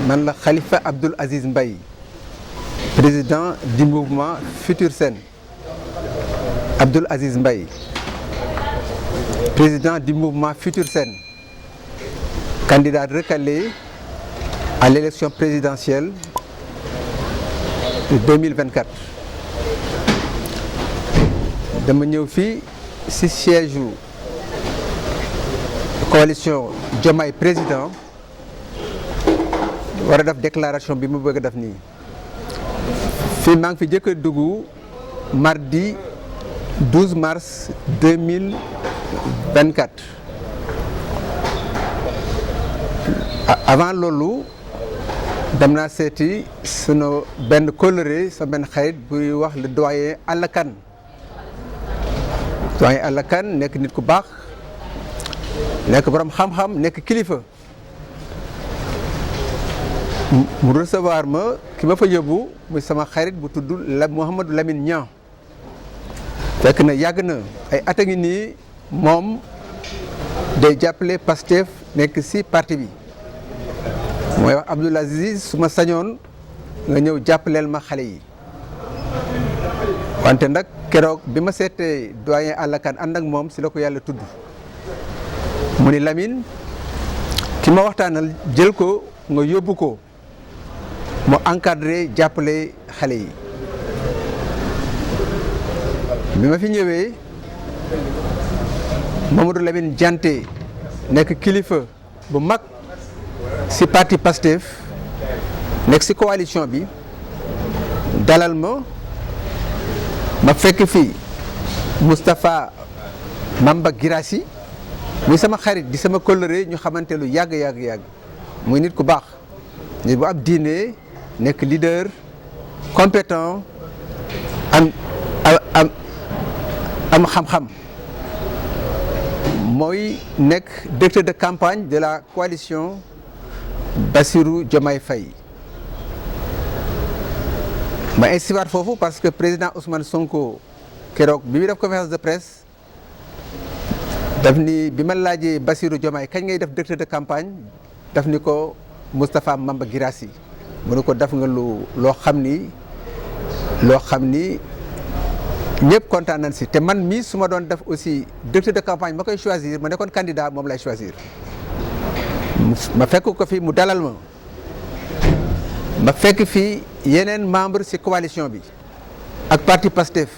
man la Khalifa Abdoul Aziz Mbaye, président du mouvement Futur Sen. Abdoul Aziz Mbaye, président du mouvement Futur Sen, candidat recalé à l'élection présidentielle de 2024. dama ñëw fii ci siège coalition Diomaye président war a def déclaration bi mu bëgg a def nii fii maa ngi fi jëkk a dugg mardi 12 mars 2024. avant loolu dem naa seeti sunu benn kóllëre sa benn xarit buy wax le doyen Alla Kane. doyen Alla Kane nekk nit ku baax, nekk borom xam-xam, nekk kilifa. mu recevoir ma ki ma fa yóbbu muy sama xarit bu tudd Mouhamadou Lamine Niang. fekk na yàgg na ay at a ngi nii moom day jàppale Pastef nekk ci parti bi. mooy wax Abdoul Aziz su ma sañoon nga ñëw jàppaleel ma xale yi. wante nag keroog bi ma seetee doyen Alla Kane ànd ak moom ci la ko yàlla tudd mu ni Lamine ki ma waxtaanal jël ko nga yóbbu ko mu encadré jàppale xale yi. bi ma fi ñëwee Mamadou Lamine Dianté nekk kilifa bu mag ci parti Pastef nekk ci coalition bi dalal ma fekk fii Moustapha Mamba Guirassy muy sama xarit di sama kóllëre ñu xamante lu yàgg muy nit ku baax, nit bu ab diine, nekk leader compétent, am xam-xam. mooy nekk directeur de campagne de la coalition Bassirou Diomaye Faye. ma insiwaat foofu parce que président Ousmane Sonko keroog bi muy def conférence de presse daf ni bi ma laajee Bassirou Diomaye kañ ngay def directeur de campagne daf ni ko Moustapha Mamba Guirassy mu ne ko def nga loo xam ni ñëpp kontaan nañ si te man mii su ma doon def aussi directeur de campagne ma koy choisir ma nekkoon candidat moom lay choisir. ma fekk ko fi mu dalal ma fekk fi yeneen membre ci coalition bi ak parti Pastef.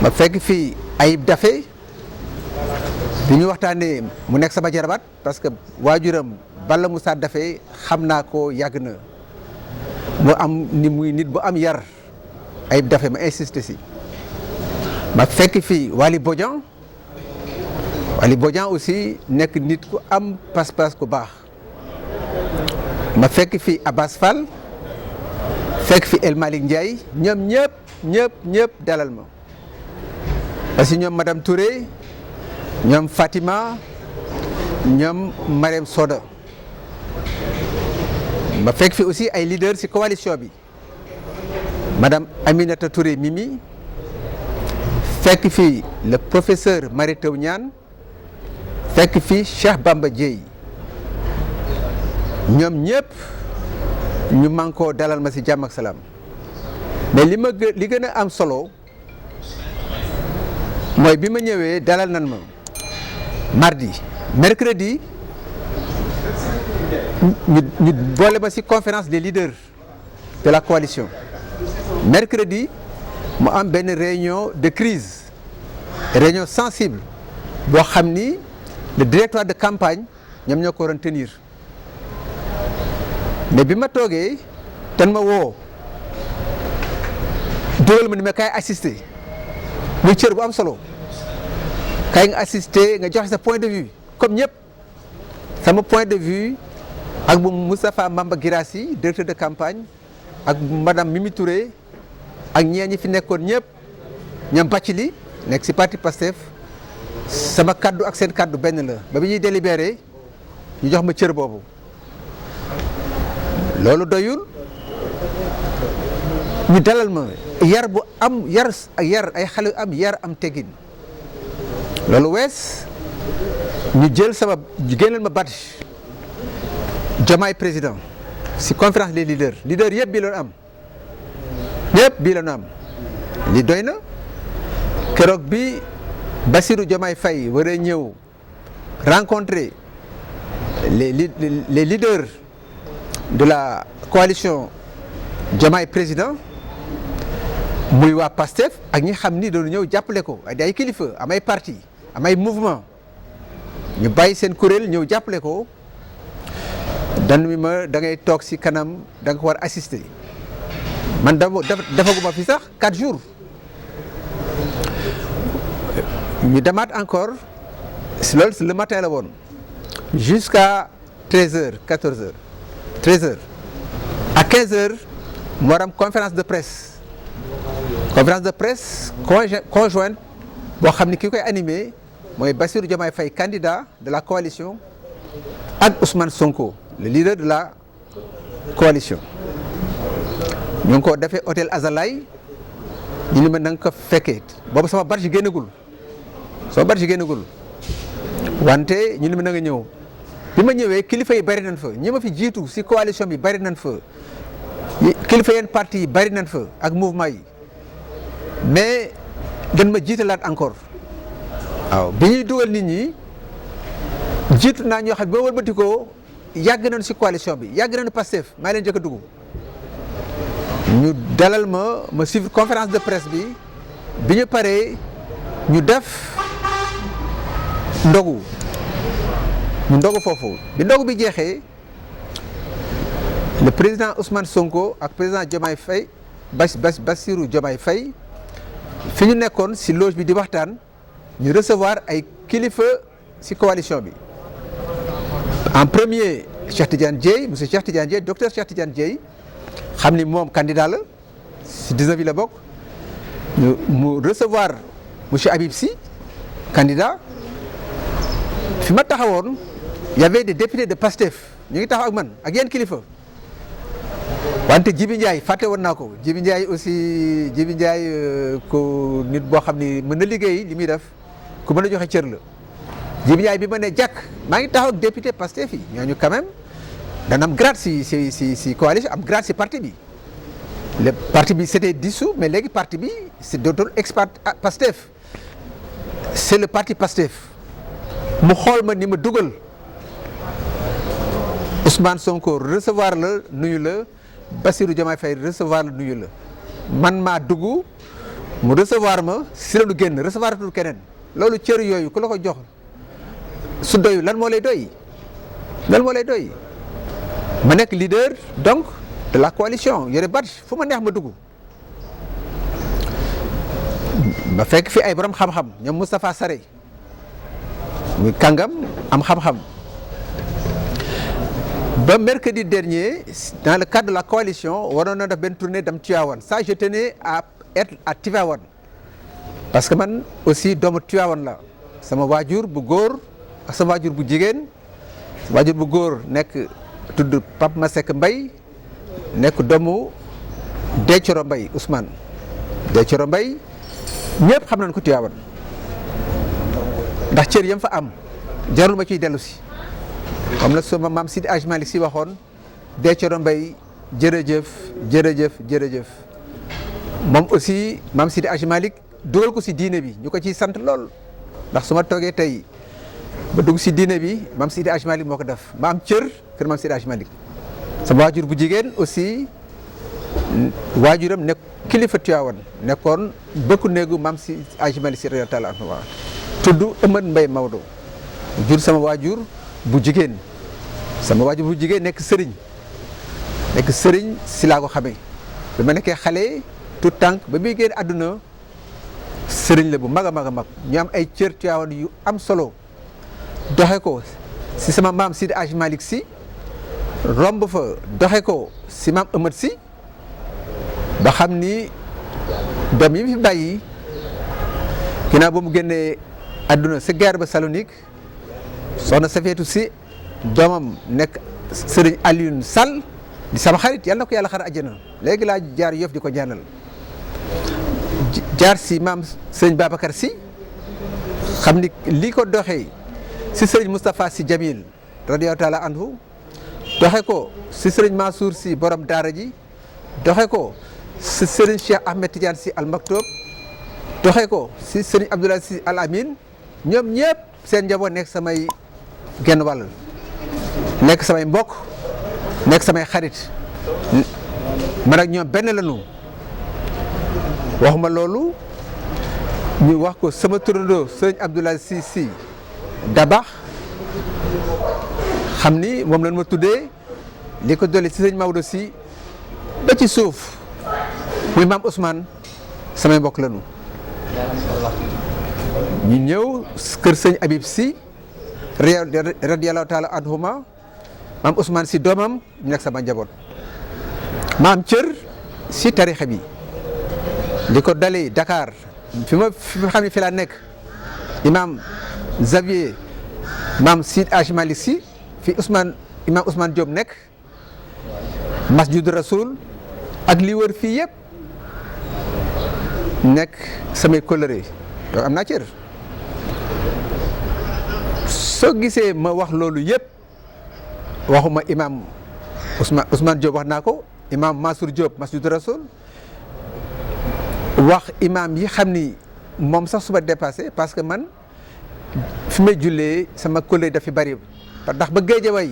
ma fekk fi Ayib Daffé bi ñu waxtaanee mu nekk sama jarabaat parce que waajuram Balla Moussa Daffé xam naa ko yàgg na mu am ni muy nit bu am yar. Ayib Daffé ma insisté si. ma fekk fii Waly Bodian aussi nekk nit ku am pas-pas ku baax. ma fekk fii Abass Fall fekk fi El Malick Ndiaye ñoom ñëpp dalal ma parce que ñoom madame Touré ñoom Fatima ñoom Marème Soda. ma fekk fi aussi ay leaders ci coalition bi. madame Aminata Touré Mimi fekk fii le professeur Mary Teuw Niane fekk fii Cheikh Bamba Dièye ñoom ñëpp ñu man koo dalal ma ci jàmm ak salaam mais li gën a am solo mooy bi ma ñëwee dalal nan ma mercredi ñu boole ma ci conférence des leaders de la coalition. mercredi mu am benn réunion de crise, réunion sensible boo xam ni le directoire de campagne ñoom ñoo ko waroon tenir mais bi ma toogee tan ma woo dugal ma ni ma kaay assister muy cër bu am solo kaay nga assister nga joxe sa point de vue comme ñëpp. sama point de vue ak bu Moustapha Mamba Guirassy directeur de campagne ak madame Mimi Touré ak ñi fi nekkoon ñëpp ñoom Bathily nekk ci parti Pastef sama kaddu ak seen kaddu benn la ba bi ñuy délibéré ñu jox ma cër boobu. loolu doyul ñu dalal ma yar bu am yar ay xale am yar am teggin loolu wees ñu jël sama génneel ma badge Diomaye président si conférence des leaders yëpp bii la am ñëpp bii la am li doy na keroog bi Bassirou Diomaye Faye war a ñëw rencontrer les leaders de la coalition Diomaye président muy waa PASTEF ak ñi xam ni doon ñëw jàppale ko ay kilifa am ay parti am ay mouvement ñu bàyyi seen kuréel ñëw jàppale ko dan mi ma da ngay toog si kanam da nga ko war assister man defaguma fi sax 4 jours ñu demaat encore si loolu le matin la woon jusqu'à 13h 14h 13h à 15h mu war am conférence de presse conjointe boo xam ni ki koy animé mooy Bassirou Diomaye Faye candidat de la coalition ak Ousmane Sonko le leader de la coalition ñu ngi ko defee hôtel Azalay ñu ni ma na nga ko fekkee boobu sama barge génnagul wante ñu ni ma na nga ñëw bi ma ñëwee kilifa yi bari nañ fa ñi ma fi jiitu si coalition bi bari nañ fa kilifa yenn parti yi bari nañ fa ak mouvement yi mais dañ ma jiitalaat encore waaw bi ñuy dugal nit ñi jiitu naa ñoo xam ne boo wëlbatikoo yàgg nañu si coalition bi yàgg nañu Pastef maa leen njëkk a dugg ñu dalal ma suivre conférence de presse bi ñu paree ñu def ndogu foofu bi ndogu bi jeexee le président Ousmane Sonko ak président Diomaye Faye Bassirou Diomaye Faye fi ñu nekkoon si loge bi di waxtaan ñu recevoir ay kilifa si coalition bi en premier Cheikh Tidiane Dièye monsieur Cheikh Tidiane Dièye docteur Cheikh Tidiane Dièye xam ni moom candidat la si 19 yi la bokk mu recevoir monsieur Habib Sy candidat fi ma taxawoon y avait des députés de PASTEF ñu ngi taxaw ak man ak yenn kilifa wante Djibi Ndiaye fàtte woon naa ko Djibi Ndiaye ko nit boo xam ni mën na liggéey li muy def ku mën a joxe cër la Djibi Ndiaye bi ma ne jàkk maa ngi taxaw ak député Pastef yi ñooñu quand même dana am grade si coalition am grade si parti bi le parti bi c'était dissous mais léegi parti bi c'est dootul ex Pastef c'est le parti Pastef mu xool ma ni ma dugal Ousmane Sonko recevoir la nuyu la Bassirou Diomaye Faye recevoir la nuyu la man maa dugg mu recevoir ma si la nu génn recevoir tul keneen loolu cër yooyu ku la ko jox su doyu lan moo lay doy ma nekk leader donc de la coalition yore badge fu ma neex ma dugg ma fekk fi ay borom xam-xam ñoom Moustapha Sarré muy kàngam am xam-xam ba mercredi dernier dans le cadre de la coalition waroon na def benn tournée dem Tivaouane ça je tenais à être à Tivaouane parce que man aussi doomu Tivaouane la sama waajur bu góor ak sama waajur bu jigéen waajur bu góor nekk tudd Pape Masek Mbaye nekk doomu Déthioro Mbaye Ousmane Déthioro Mbaye ñëpp xam nañ ko Tivaouane ndax cër yam fa am jarul ma ciy dellu si comme la sama maam Sidi Hadj Malick si waxoon Déthioro Mbaye jërëjëf moom aussi maam Sidi Hadj Malick dugal ko si diine bi ñu ko ciy sant lool ndax su ma toogee tey ba dugg si diine bi maam Sidi Hadj Malick moo ko def ma am cër kër maam Sidi Hadj Malick sama waajur bu jigéen aussi waajuram nekk kilifa Tivaouane nekkoon bëkku néegu maam si Hadj Malick si radiyallaahu anhu tudd Ëmad Mbaye Maodo jur sama waajur bu jigéen nekk sëriñ si laa ko xamee ba ma nekkee xale tout tànk ba muy génn àdduna sëriñ la bu mag a mag ñu am ay cër Tivaouane yu am solo doxe ko si sama maam Sidi Hadj Malick si romb fa doxe ko si maam Ëmad si ba xam ni doom yi fi bàyyi ginnaaw ba mu génnee àdduna si guerre ba Salonique soxna Safeetu si doomam nekk sëriñ Alioune Sall di sama xarit yàlla na ko yàlla xar àjjana léegi laa jaar Yoff di ko ñaanal jaar si maam sëriñ Babacar si xam ni lii ko doxee si sëriñ Moustapha si Jamil radiyallahu taala anhu doxe ko si sëriñ Mansour si borom daara ji doxe ko si sëriñ Cheikh Ahmed Tidiane si Al Maktoum doxe ko si sëriñ Abdoulaye si Al Amin ñoom ñëpp seen njaboot nekk samay genn wàll nekk samay mbokk nekk samay xarit man ak ñoom benn lañu waxuma loolu ñu wax ko sama turandoo sëriñ Abdoulaye si Dabax xam ni moom lañ ma tuddee li ko dolli si sëriñ Maodo si ba ci suuf muy maam Ousmane samay mbokk lañu ñu ñëw kër sëñ Habib si radiyallahu taala anhuma maam Ousmane si doomam ñu nekk sama njaboot maam cër si tarixa bi li ko dalee Dakar fi ma xam ne fi laa nekk imam Xavier maam Sid Aj Malick si fi imam Ousmane Diop nekk Masjid Rasoul ak li wër fii yëpp nekk samay kóllëre donc am naa cër soo gisee ma wax loolu yëpp waxuma imam Ousmane Diop wax naa ko imam Mansour Diop Masjid Rasoul wax imam yi xam ni moom sax suba dépassé parce que man fi may jullee sama kóllëre dafi bari ndax ba Géejawaay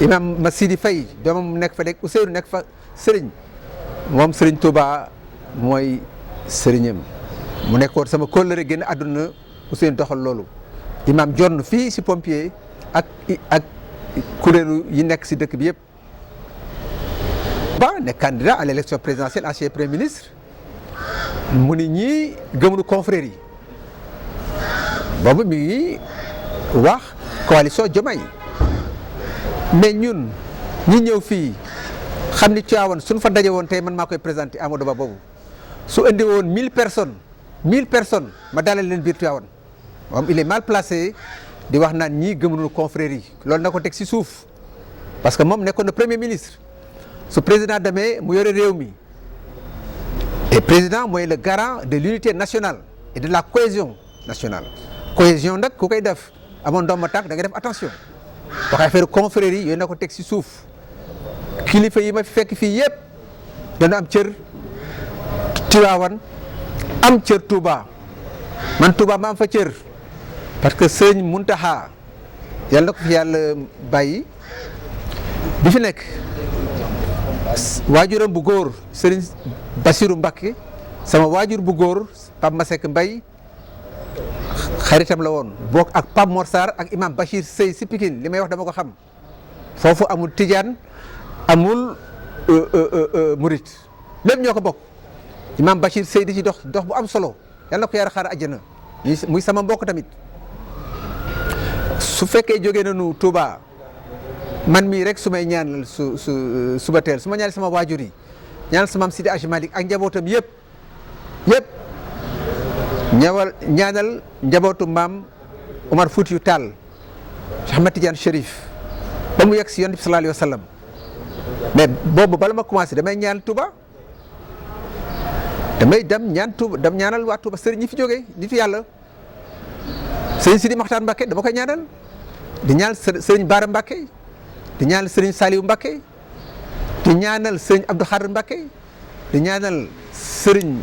imam Masidi Faye doomam nekk fa nekk Ousseynou nekk fa sëriñ moom sëriñ Touba mooy sëriñam mu nekkoon sama kóllëre génn àdduna Ousseynou doxal loolu imam jonn fii si pompier ak kuréelu yi nekk si dëkk bi yëpp ba nekk candidat à l'élection présidentielle ancien premier ministre mu ni ñii gëmuñu confrères yi boobu mi ngi wax coalition Diomaye mais ñun ñi ñëw fii xam ni Tivaouane suñ fa daje woon tey man maa koy présenté Amadou Ba boobu su indi woon 1000 personnes ma dalal leen biir Tivaouane moom il est mal placé di wax naan ñii gëmuñu confrères yi loolu na ko teg si suuf parce que moom nekkoon na premier ministre su président demee mu yore réew mi et président mooy le garant de l'unité nationale et de la cohésion nationale cohésion nag ku koy def amoon ndoom ma tànk da nga def attention wax affaire confrères yi yooyu na ko teg si suuf kilifa yi ma fi fekk fii yëpp dana am cër Tivaouane am cër Touba man Touba ma am fa cër parce que sëñ Muntaxa yàlla na ko fi yàlla bàyyi bi fi nekk waajuram bu góor sëriñ Bassirou Mbacké sama waajur bu góor Pape Masek Mbaye xaritam la woon bokk ak Pape Mor Sarr ak imam Bachir Sey si Pikine li may wax dama ko xam foofu amul Tidiane amul Murit lépp ñoo ko bokk imam Bachir Sey di ci dox bu am solo yàlla na ko yàlla xaar àjjana muy sama mbokk tamit su fekkee jógee nañu Touba man mii rek su may ñaanal suba teel su ma ñaanal sama waajur yi ñaanal sama maam Sidi Aj Malick ak njabootam yëpp ñaanal njabootu maam Omar Foutiyou Tall Cheikh Ahmed Tidiane Chérif ba mu yegg si Yonent bi sallallahu alayhi wa sallam mais boobu bala ma commencé damay ñaan Touba damay dem ñaanal waa Touba sëriñ ñi fi jógee nitu yàlla sëriñ Sidi Maxtaar Mbacké dama koy ñaanal di ñaanal sëriñ Baara Mbacké di ñaanal sëriñ Saliou Mbacké di ñaanal sëriñ Abdou Khadr Mbacké di ñaanal sëriñ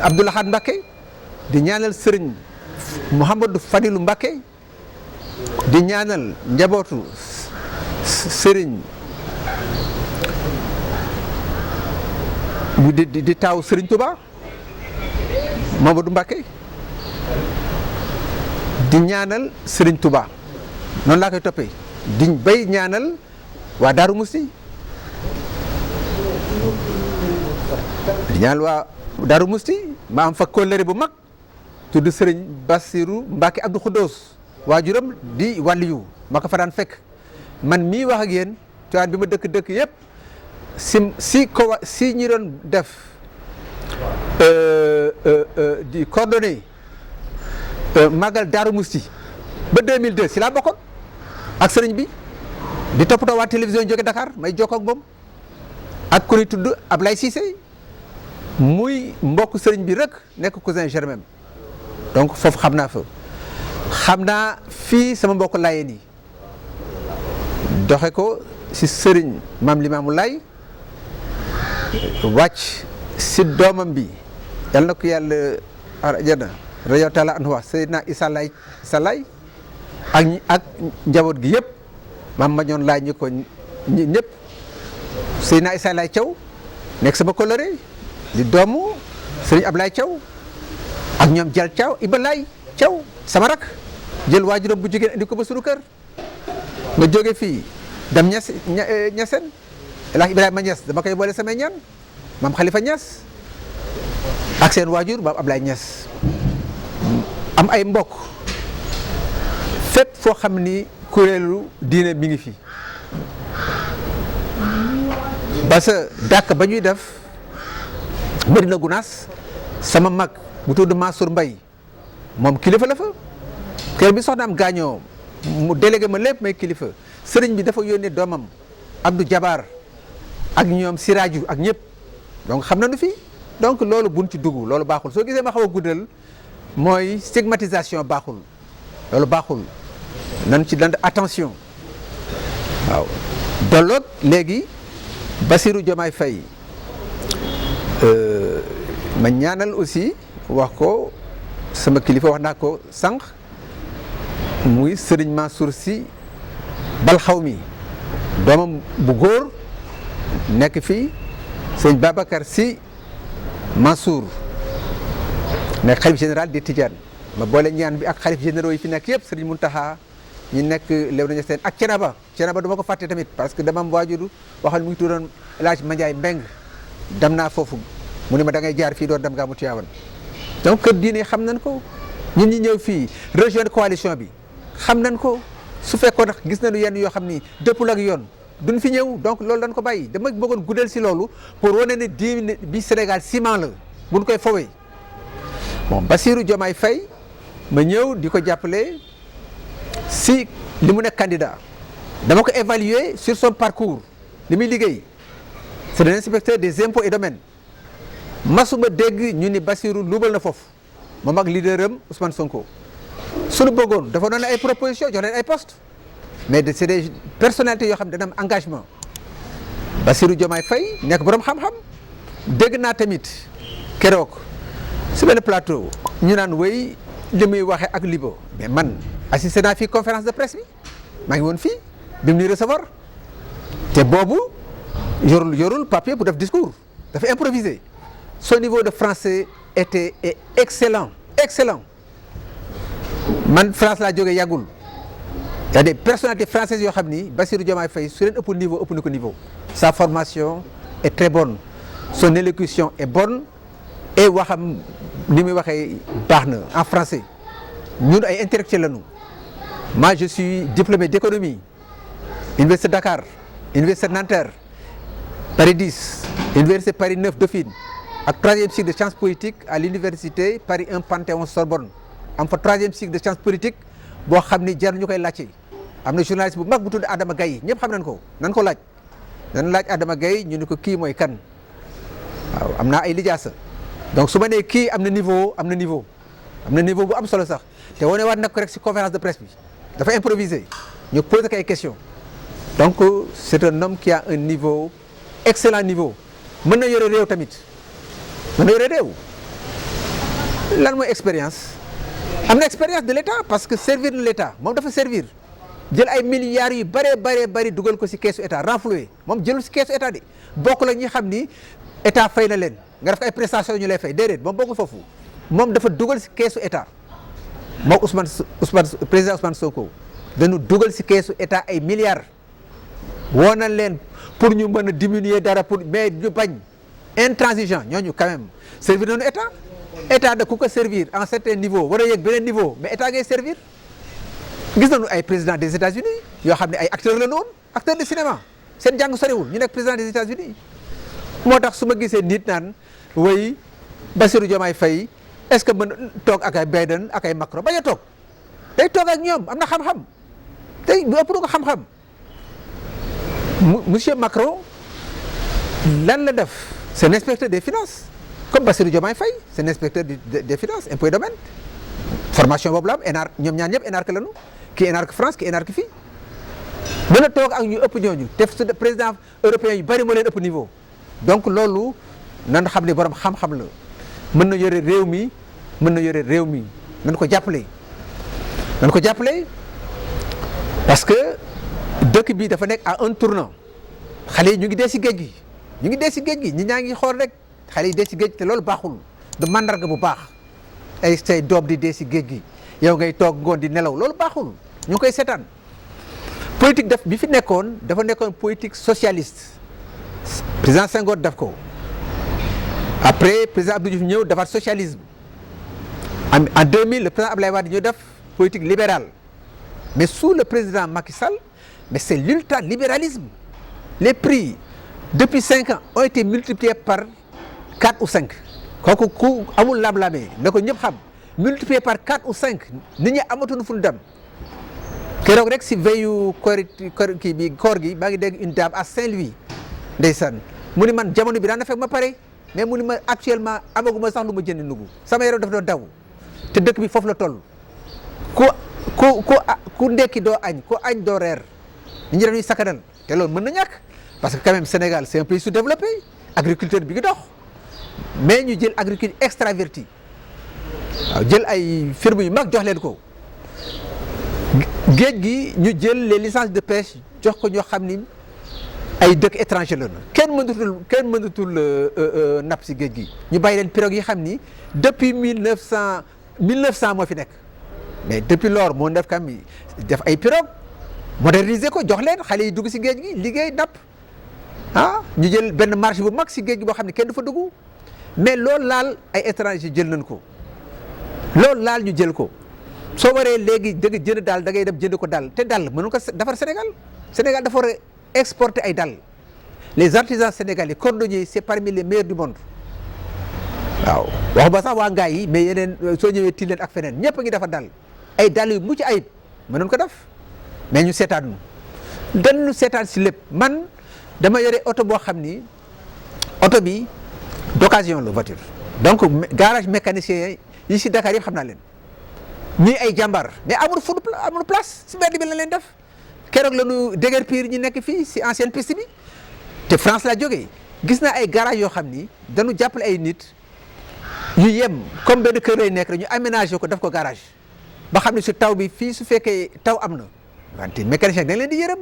Abdou Lahad Mbacké di ñaanal sëriñ Mouhamadou Fadilou Mbacké di ñaanal njabootu sëriñ di taaw sëriñ Touba Mamadou Mbacké di ñaanal sëriñ Touba noonu laa koy toppee di bay ñaanal waa Daaru Musti di ñaanal waa Daaru Musti ma am fa kóllëre bu mag tudd sëriñ Bassirou Mbacké Abdou Khoudoss waajuram di wàlliyu ma ko fa daan fekk man mii wax ak yéen Tivaouane bi ma dëkk yëpp si ñi doon def di coordonné Magal Daaru Musti ba 2002 si laa bokkoon ak sëriñ bi di toppatoo waa télévision jóge Dakar may jokkoo ak moom ak ku ñuy tudd Ablaye Cissé muy mbokk sëriñ bi rek nekk cousin germain donc foofu xam naa fa xam naa fii sama mbokk Laayeen yi doxe ko si sëriñ Maam Limaamu Laay wàcc si doomam bi yàlla na ko yàlla arjana radiyallaahu taala anhu Seydina Issa Laay ak njaboot gi yëpp maam ma ñoon laay ñi ko ñëpp Seydina Issa Laay Thiaw nekk sama coloré di doomu sëriñ Ablaye Thiaw ak ñoom Jal Thiaw Iba Laay Thiaw sama rak jël waajuram bu jigéen indi ko ba sunu kër nga jóge fii dem ñaseen El Hadj Ibrahima Niass dama koy boole samay ñaan maam Khalifa Niass ak seen waajur maam Ablaye Niass am ay mbokk fépp foo xam ni kuréelu diine mi ngi fi parce que dàkk ba ñuy def Medina Gounass sama mag bu tudd Mansour Mbaye moom kilifa la fa kër bi soxnaam gaañoo mu délégué ma lépp may kilifa sëriñ bi dafa yónnee doomam Abdou Jabar ak ñoom Siraaju ak ñëpp donc xam nañu fi donc loolu buñ ci dugg loolu baaxul soo gisee ma xaw a guddal mooy stigmatisation baaxul loolu baaxul nan ci dand attention waaw dolloog léegi Bassirou Diomaye Faye ma ñaanal aussi wax ko sama kilifa wax naa ko sànq muy Sëriñ Mansour Sy Balxawmi doomam bu góor nekk fii sëñ Babacar Sy Mansour nekk xalif général di Tidiane ma boole ñaan bi ak xalif généraux yi fi nekk yëpp Sëriñ Muntaxa ñi nekk Léona Niassène ak Thiénaba duma ko fàtte tamit parce que dama am waajur waxal mu ngi tuddoon El Hadj Mandiaye Mbeng dem naa foofu mu ne ma da ngay jaar fii doon dem Gàmmu Tiwaawan donc kër diine xam nañ ko ñun ñi ñëw fii rejoindre coalition bi xam nañ ko su fekkoon nag gis nañu yenn yoo xam ni dëppul ak yoon duñ fi ñëw donc loolu dañ ko bàyyi dama bëggoon guddal si loolu pour wane ne diine bi Sénégal ciment la buñ koy fowee bon Bassirou Diomaye Faye ma ñëw di ko jàppale si li mu nekk candidat dama ko évaluer sur son parcours li muy liggéey c'est l'inspecteur des impôts et domaines masuma dégg ñu ni Bassirou luubal na foofu moom ak leader am Ousmane Sonko suñu bëggoon dafa doon ay proposition jox leen ay poste mais c'est des personnalités yoo xam ne dana am engagement Bassirou Diomaye Faye nekk borom xam-xam dégg naa tamit keroog su benn plateau ñu naan wéy li muy waxee ak libo mais man assisté naa fii conférence de presse bi maa ngi woon fii bi mu ñuy recevoir te boobu yorul papier pour def discours dafa improviser son niveau de français était excellent man France laa jógee yàggul y a des personnalités françaises yoo xam ni Bassirou Diomaye Faye su leen ëpp na ko niveau sa formation est très bonne son élocution est bonne et waxam ni muy waxee baax na en français ñun ay intellectuels lañu moi je suis diplômé d'économie université Dakar université Nanterre Paris 10 université Paris 9 Dauphine ak troisième cycle de sciences politiques à l'université Paris 1 Panthéon Sorbonne am fa troisième cycle de sciences politiques boo xam ni jar ñu koy laajte am na journaliste bu mag bu tudd Adama Gaye ñëpp xam nañ ko nan ko laaj nan laaj Adama Gaye ñu ne ko kii mooy kan waaw am naa ay lijaasa donc su ma nee kii am na niveau bu am solo sax te wane waat nag ko rek ci conférence de presse bi dafa improviser ñu poser ay questions donc c'est un homme qui a un niveau excellent niveau mën na yore réew tamit mën na yore réew lan mooy expérience am na expérience de l'État parce que servir na l'État moom dafa servir jël ay milliards yu bari dugal ko ci keesu État renfloué moom jëlul ci keesu État de bokk la ñi xam ni État fay na leen nga def ay prestations ñu lay fay déedéet moom bokkul foofu moom dafa dugal ci keesu État moom président Ousmane Sonko dañu dugal ci keesu État ay milliards woo na leen pour ñu mën a diminuer dara pour mais ñu bañ intransigeant ñooñu quand même servir nañu État da ku ko servir en certain niveau war a yegg beneen niveau mais État ngay servir gis nañu ay président des États-Unis yoo xam ne ay acteurs la ñu woon acteurs de cinéma seen jàng soriwul ñu nekk président des États-Unis moo tax su ma gisee nit naan way Bassirou Diomaye Faye est-ce que mën toog ak ay Biden ak ay Macron bañ a toog day toog ak ñoom am na xam-xam tey du ëpp ko xam-xam monsieur Macron lan la def c'est un inspecteur des finances comme Bassirou Diomaye Faye c'est un inspecteur des finances impôts et domaines formation boobu la am ENAR ñoom ñaar ñëpp ENARC lañu kii ENARC France kii ENARC fii mën a toog ak ñu ëpp ñooñu te président européen yu bari moo leen ëpp niveau. donc loolu nan xam ne borom xam-xam la mën na yore réew mi nañ ko jàppale. parce que dëkk bi dafa nekk à un tournant xale yi ñu ngi dee si géej gi ñi ñaa ngi xool rek xale yi dee si géej te loolu baaxul du mandarga bu baax ay say doom di dee si géej gi yow ngay toog ngoon di nelaw loolu baaxul ñu ngi koy seetaan. politique bi fi nekkoon dafa nekkoon politique socialiste président Senghor def ko après président Abdou Diouf ñëw defaat socialisme en 2000 le président Abdoulaye Wade ñëw def politique libérale mais sous le président Macky Sall mais c'est l'ultralibéralisme. Les prix depuis 5 ans ont été multipliés par 4 ou 5 kooku ku amul lam-lamee na ko ñëpp xam multiplié par 4 ou 5 nit ñi amatuñu fu ñu dem. keroog rek si veillu koor gi maa ngi dégg une dame à Saint-Louis ndeysaan mu ni man jamono bi daan na fekk ma pare mais mu ni ma actuellement amaguma sax lu ma jënd nugu sama yaram dafa doon daw te dëkk bi foofu la toll ku ndekki doo añ ku añ doo reer nit ñi dañuy sakkanal te loolu mën na ñàkk parce que quand même Sénégal c'est un pays sous-développé agriculteur bi ngi dox mais ñu jël agriculture extravertie waaw jël ay firme yu mag jox leen ko géej gi ñu jël les licences de pêche jox ko ñoo xam ni ay dëkk étranger la kenn mënatul napp si géej gi ñu bàyyi leen pirogue yi xam ni depuis 1900 moo fi nekk mais depuis lors moo def kam def ay pirogue moderniser ko jox leen xale yi dugg si géej gi liggéey napp ñu jël benn marché bu mag si géej gi boo xam ne kenn du fa dugg mais loolu laal ay étranger jël nañ ko loolu laal ñu jël ko soo waree léegi dëgg jënd daal da ngay dem jënd ko daal te daal mënu ko defar Sénégal dafa war a exporter ay daal les artisans sénégalais cordonniers c'est parmi les meilleurs du monde waaw waxuma sax waa ngaay yi mais yeneen soo ñëwee Tilène ak feneen ñëpp a ngi defar daal ay daal yu mucc ayib mënoon ko def mais ñu seetaan dañu seetaan si lépp man dama yore oto boo xam ni oto bi d'occasion la voiture donc garage mécanicien yi si Dakar yëpp xam naa leen ñii ay jàmbaar mais amul place si mbedd bi la leen def keroog la ñu déger pire ñi nekk fii si ancienne piste bi te France laa jógee gis naa ay garage yoo xam ni dañu jàppale ay nit yu yem comme benn kër lay nekk rek ñu aménagé ko def ko garage ba xam ne su taw bi fii su fekkee taw am na wante mécanicien da leen di yërëm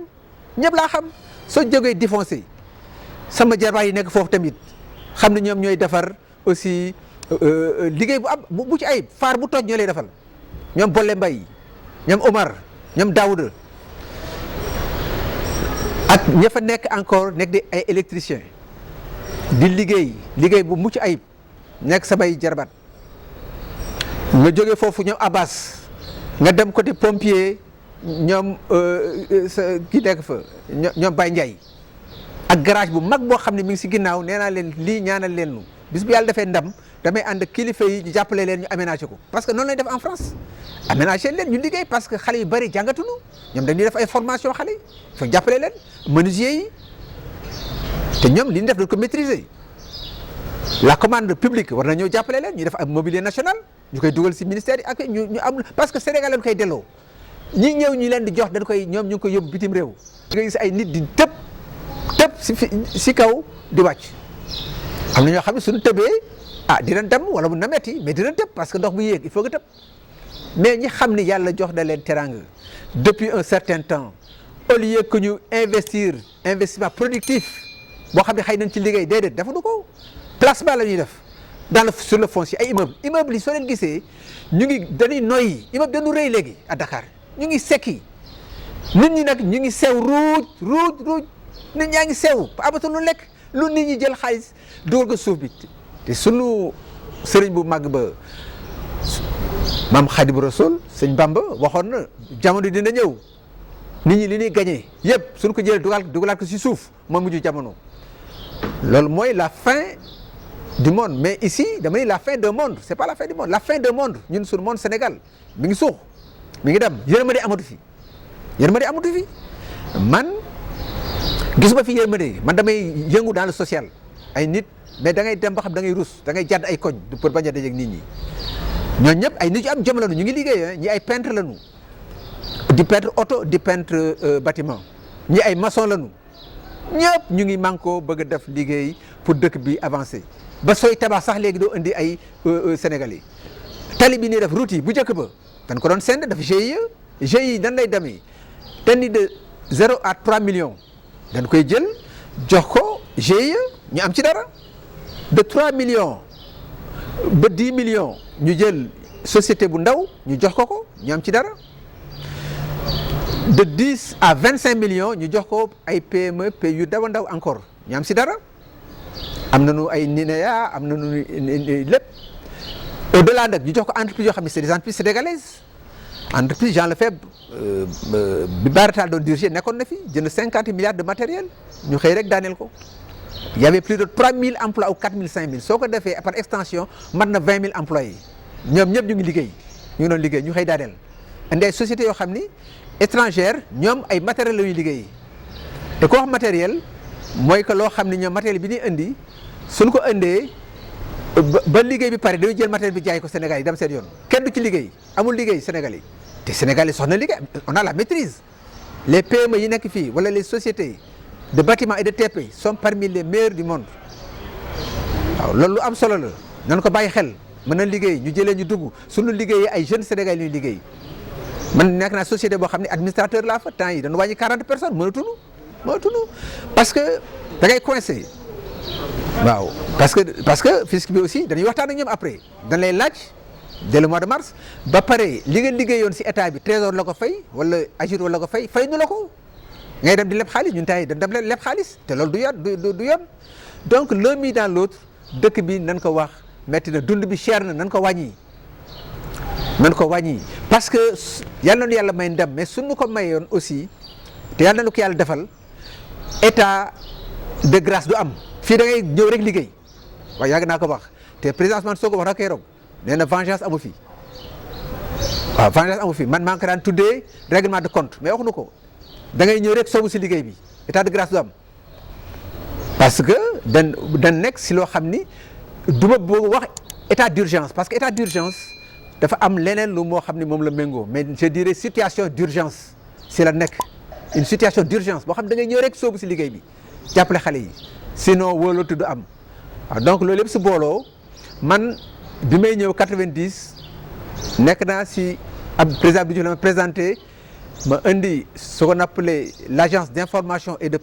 ñëpp laa xam soo jógee défoncé sama jarbaay yi nekk foofu tamit xam ne ñoom ñooy defar aussi liggéey bu ci ayib faar bu toj ñoo lay defal ñoom Bolle Mbaye ñoom Omar ñoom Daouda ak ña fa nekk encore nekk di ay électricien di liggéey bu mucc ayib nekk samay jarbaat nga jógee foofu ñoom Abbas nga dem côté pompier ñoom ki nekk fa ñoom Baye Ndiaye ak garage bu mag boo xam ne mi ngi si ginnaaw nee naa leen lii ñaanal leen nu bis bu yàlla defee ndam damay ànd ak kilifa yi ñu jàppale leen ñu aménagé ko parce que noonu lañ def en France aménagé leen ñu liggéey parce que xale yu bëri jàngatunu ñoom dañuy def ay formation xale yi fa jàppale leen menuisier yi te ñoom li ñu def dañ ko maîtriser la commande publique war na ñëw jàppale leen ñu def ay mobilier national ñu koy dugal si ministère yi ak ñu am parce que Sénégal lañ koy delloo ñi ñëw ñi leen di jox dañ koy ñoom ñu ngi koy yóbbu bitim réew nga gis ay nit di tëb si kaw di wàcc am na ñoo xam ne suñu tëbee dinañ dem wala mun na metti mais dinañ tëb parce que ndox bu yéeg il faut nga tëb mais ñi xam ni yàlla jox na leen teranga depuis un certain temps au lieu que ñu investissement productif boo xam ne xëy nañ ci liggéey déedéet defuñu ko placement la ñuy def sur le foncier ay immeuble yi soo leen gisee dañuy noyyi immeuble dañu rëy léegi à Dakar ñu ngi sekki nit ñi nag ñu ngi sew ruuj nit ñaa ngi sew amatul lu lekk lu nit ñi jël xaalis dugal ko suuf bi te sunu sëriñ bu màgg ba maam Xaadimu Rasuul sëñ Bamba waxoon na jamono dina ñëw nit ñi li ñuy gagné yëpp suñ ko jëlee dugalaat ko si suuf moo mujj jamono loolu mooy la fin du monde mais ici dama ni la fin d'un monde c'est pas la fin du monde la fin d'un monde ñun suñu monde Sénégal mi ngi suux mi ngi dem yërmande amatu fi man gisuma fi yërmande man damay yëngu dans le social ay nit mais da ngay dem ba xam da ngay rus da ngay jàdd ay koñ pour bañ a dajeeg nit ñi ñooñu ñëpp ay nit yu am jom lañu ñu ngi liggéey ñi ay peintre lañu di peintre auto di peintre bâtiment ñi ay maçon lañu ñëpp ñu ngi manko bëgg a def liggéey pour dëkk bi avancer ba sooy tabax sax léegi doo indi ay Sénégalais tali bi nii def route yi bu njëkk ba dañ ko doon send daf GIE yi dan lay demee tenni de 0 à 3 millions dañ koy jël jox ko GIE ñu am ci dara de 3 millions ba 10 millions ñu jël société bu ndaw ñu jox ko ñu am ci dara de 10 à 25 millions ñu jox ko ay PME yu ndaw a ndaw encore ñu am si dara am nañu ay NINEA am nañu lépp au delà nag ñu jox ko entreprise yoo xam ne c'est des entreprises sénégalaises entreprise Jean Lefebvre bi Baratal doon diriger nekkoon na fi jënd 50 milliards de matériel ñu xëy rek daaneel ko il y avait plus de 3000 emplois ou 4000 5000 soo ko defee par extension mat na 20 000 employés ñoom ñëpp ñu ngi liggéey ñu ngi doon liggéey ñu xëy daaneel indi ay sociétés yoo xam ni étrangère ñoom ay matériel la ñuy liggéey te ko wax matériel mooy que loo xam ne ñoom matériel bi ñuy indi suñ ko indee ba liggéey bi pare dañuy jël matériel bi jaay ko Sénégal yi dem seen yoon kenn du ci liggéey amul liggéey Sénégal yi te Sénégal yi soxna liggéey on a la maîtrise les PME yi nekk fii wala les sociétés de bâtiment et de TP sont parmi les meilleurs du monde waaw loolu lu am solo la nan ko bàyyi xel mën na liggéey ñu jëlee ñu dugg suñu liggéeyee ay jeunes Sénégal yi ñuy liggéey man nekk naa société boo xam ne administrateur laa fa temps yi dañu wàññi 40 personnes mënatuñu parce que da ngay coincé waaw parce que fisc bi aussi dañuy waxtaan ak ñoom après dañ lay laaj dès le mois de mars ba pare li nga liggéeyoon si état bi trésor la ko fay wala agir wala ko fay ñu la ko ngay dem di leb xaalis ñun tay dañ dem leb xaalis te loolu du yoon donc l'un mis dans l'autre dëkk bi nan ko wax metti na dund bi cher na nan ko wàññi parce que yàlla na yàlla may ndam mais suñu ko mayoon aussi te yàlla na ko yàlla defal état de grâce du am fii da ngay ñëw rek liggéey waaye yàgg naa ko wax te président Ousmane Sonko wax na keroog nee na vengeance amu fi waaw vengeance amu fi man maa ngi ko daan tuddee règlement de compte mais waxuñu ko da ngay ñëw rek soobu si liggéey bi état de grâce du am parce que dan nekk si loo xam ni du ma bëgg wax état d'urgence parce que état d'urgence dafa am leneen lu moo xam ni moom la méngoo mais je dirais situation d'urgence si la nekk une situation d'urgence boo xam da ngay ñëw rek soobu si liggéey bi jàppale xale yi sinon wóolootu du am waaw donc loolu yëpp si booloo man bi may ñëw 90 nekk naa si ab président bi ma présenté ma indi ce qu'on appelait l'agence d'information et de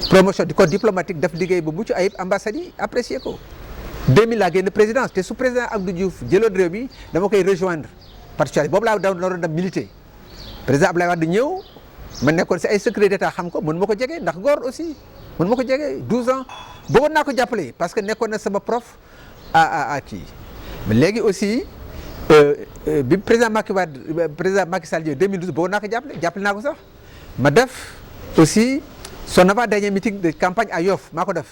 promotion du corps diplomatique def liggéey bu mucc ayib ambassade yi apprécié ko 2000 laa génn présidence te su président Abdou Diouf jëloon réew mi dama koy rejoindre particulièrement boobu laa doon dem militer président Abdoulaye Wade ñëw ma nekkoon si ay secret d'état xam ko mën ma ko jege ndax góor aussi mën ma ko jege 12 ans bëggoon naa ko jàppale parce que nekkoon na sama prof à kii mais léegi aussi bi président Macky Sall ñëw 2012 bëggoon naa ko jàppale naa ko sax ma def aussi son avant-dernier meeting de campagne à Yoff maa ko def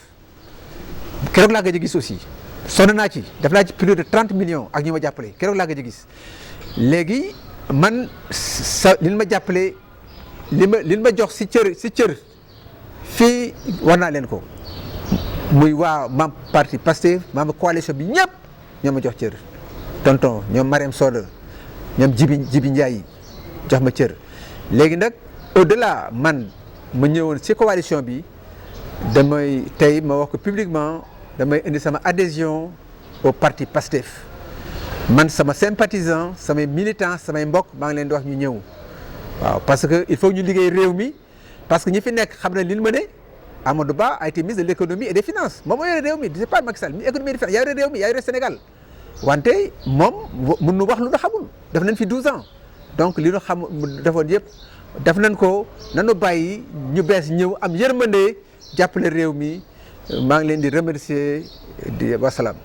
keroog laa gëj a gis aussi sonn naa ci def naa ci plus de 30 millions ak ñu ma jàppale keroog laa gëj a gis léegi man li ma jàppale li ma jox si cër fii war naa leen ko muy waa mam parti Pastef mam coalition bi ñëpp ñoo ma jox cër tonton ñoom Marème Soda ñoom Jibi Ndiaye jox ma cër léegi nag au delà man ma ñëwoon si coalition bi damay tey ma wax ko publiquement damay indi sama adhésion au parti Pastef man sama sympathisant samay militant samay mbokk maa ngi leen di wax ñu ñëw waaw parce que il faut ñu liggéey réew mi parce que ñi fi nekk xam na li ñu mëne Amadou Ba a été ministre de l'économie et des finances moom moo yore réew mi c'est pas Macky Sall mi économie et des finances yaa yore réew mi yaa yore Sénégal wante moom mun nu wax lu nga xamul def nañ fi 12 ans donc li ñu xam defoon yëpp def nañ ko nanu bàyyi ñu bees ñëw am yërmande jàppale réew mi maa ngi leen di remercier di wasalaam